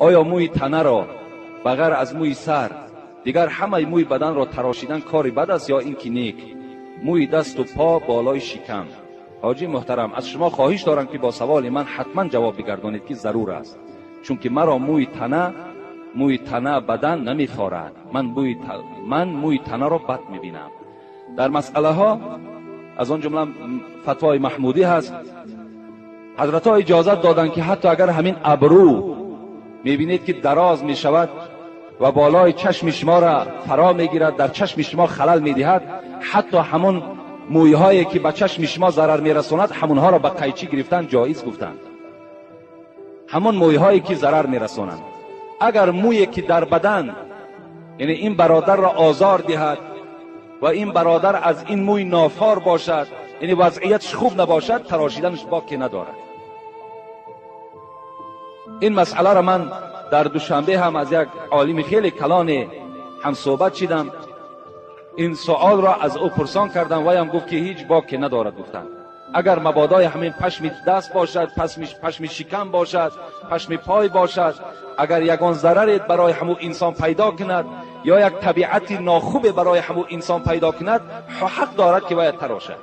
Оё мӯи танаро ба ғайр аз мӯи сар дигар ҳамаи мӯи баданро тарошидан кори бад аст ё ин ки нек? Мӯи дасту по, болои шикам. Ҳоҷи муҳтарам, аз шумо хоҳиш дорам, ки бо саволи ман ҳатман ҷавоб бигардонед, ки зарур аст, чунки маро мӯи тана бадан намефорад. Ман мӯи танаро бад мебинам. Дар масъалаҳо, аз он ҷумла фатвои Маҳмудӣ ҳаст, ҳазратҳо иҷозат доданд, ки ҳатто агар ҳамин абрӯ мебинед, ки дароз мешавад ва болои чашми шуморо фаро мегирад, дар чашми шумо халал медиҳад, ҳатто ҳамон мӯйҳое ки ба чашми шумо зарар мерасонад, ҳамонҳоро ба қайчӣ гирифтан ҷоиз гуфтанд, ҳамон мӯйҳое ки зарар мерасонанд. Агар мӯе ки дар бадан, яъне ин бародарро озор диҳад ва ин бародар аз ин мӯй нофор бошад, яъне вазъияташ хуб набошад, тарошиданаш боке надорад. Ин масъаларо ман дар Душанбе ҳам аз як олими хеле калоне ҳамсӯҳбат шидам, ин суолро аз ӯ пурсон кардам, ваям гуфт, ки ҳеҷ боке надорад. Гуфтанд, агар мабодои ҳамин пашми даст бошад, пашми шикам бошад, пашми пой бошад, агар ягон зараре барои ҳамун инсон пайдо кунад ё як табиати нохубе барои ҳамун инсон пайдо кунад, ҳақ дорад, ки бояд тарошад.